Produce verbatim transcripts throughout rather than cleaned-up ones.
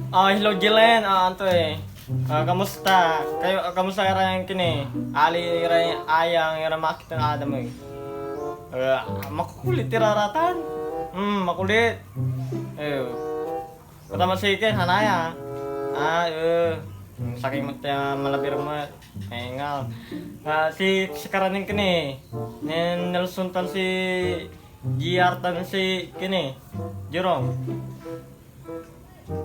Ah, hello, Jelen. Ah, anto eh? Ah, kamusta? Kayo, ah, kamusta ira yan kini? Ali ira yan ayang, ira makit na adam eh. Ah, makukulit ira ratan. Hmm, makulit. Eh, kata mo si Ken, hanaya. Ah, eh. Hmm, sakit mo tiya malabir mo. Engal. Ah, si, si Karaning kini. Nen Nelson tan si G R tan si kini. Jerome.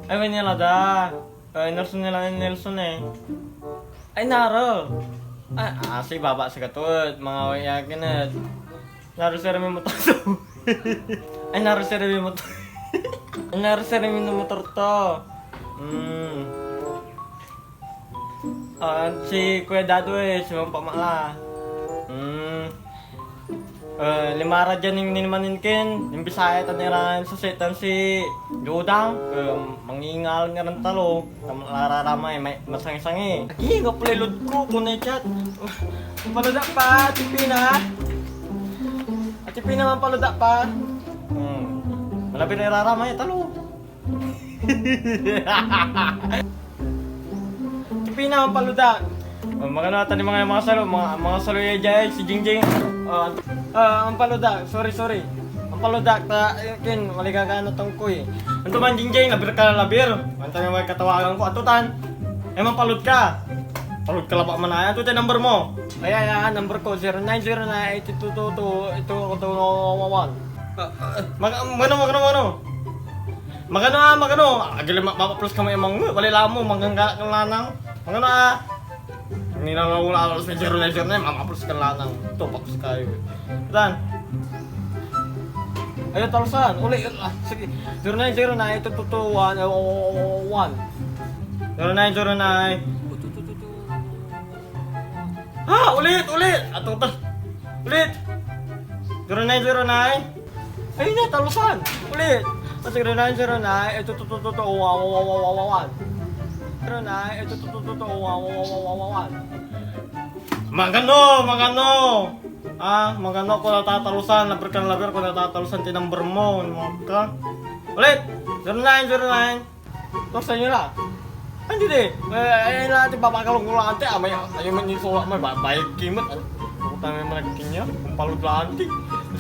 Ay, may nila da. Ay, Nelson nila, Nelson eh. Ay, naro. Ah, ah, si baba si katud. Mga waya kinad. Naro siya may motor to. Ay, naro siya may motor. Ay, naro siya may motor to. Hmm. Ah, si Kuya Dado eh, si Ma'am Pamala. Hmm. Eh, lima ra dyan ning, ning maninkin, ning Bisaya tan iran sa setan si Dudang. Eh, mangingal niran talo. Tam-, lararama eh, may masangi-sangi. Agi, nga pala load ko, kung na-chat. Paluda pa, tipina. At tipina man paluda pa. Hmm. Malapit na irarama eh, talo. Pina, Ampaluda. Oh, magano atan yung mga, mga salo, mga, mga salo ya jay, si Jingjing. Oh, ah, Ampaluda, sorry, sorry. Ampaluda, ta, eh, kin, wala gagana tong ko eh. Anto man, Jingjing, labir ka na labir. Anto na may katawagan ko, anto tan? Eh, mampalud ka. Palud ka labat man ay, anto tay number mo? Ay, ay, ay, number ko, zero nine zero nine eight two two two, ito, ito, one. Ah, ah, mag-, magano, magano, magano? Magano, ah, magano? Agil ma-, mapaplos ka may amang, wala la mo, mangangga ka lanang. Magano, ah? Ninalaw la, alas may zero nine zero nine, mamaplos ka lanang. Ito, pakos kayo. Tan. Ayun, talusan. Uli, ah, sige. Zero nine zero nine, ito, ito, ito, one, oh, oh, oh, oh, one. Zero nine zero nine. Ah, ulit, ulit. Ato, ta-, ulit. Zero nine zero nine. Ayun na, talusan. Ulit. Ah, zero nine zero nine, ito, to, to, to, to, wa, wa, wa, wa, wa, wa, wa. Zero nine, ito, to, to, to, to, wa, wa, wa, wa, wa, wa, wa. Magano, magano. Ah, magano ko natatalusan, laber kan laber ko natatalusan, tinamber mo, mga ka. Ulit. Zero nine zero nine. Torsa nyo la. Andi di. Eh, eh, la, ti, babakalong ko la, ante, ah, may, ay, man yung suwa, may ba-, bayad kimot, ah. Utang may malagkin niya, ang palud la, ante.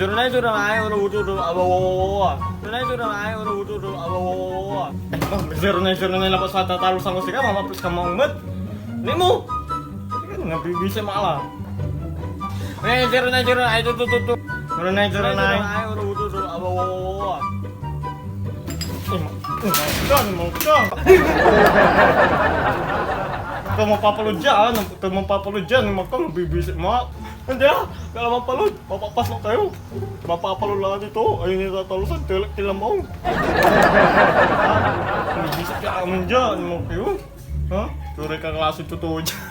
Zero nine zero nine, oro, udo, do, aba, wa, wa, wa, wa. Zero nine zero nine, oro, udo, do, aba, wa, wa, wa, wa. Eh, oh, zero nine zero nine, lapas sa tatalo sa musika, mamapos ka maungot. Hindi mo. Sige, nabibisi mo ala. Eh, zero nine zero nine, ito, to, to, to. Zero nine zero nine. Ay, oro, udo, do, aba, wa, wa, wa, wa. Eh, ma-, eh, ma-, dyan, ma-, dyan. Ikaw mapapalod dyan, ah. Ikaw mapapalod dyan, ikaw mabibisi mo. Hindi, ah. Kala mapalod, mapapasok kayo. Mapapalod lang dito. Ayun yung tatalusan, tilak tilambaw. Mabibisi ka naman dyan, mo kayo. Ha? Tuloy ka klase totoo dyan.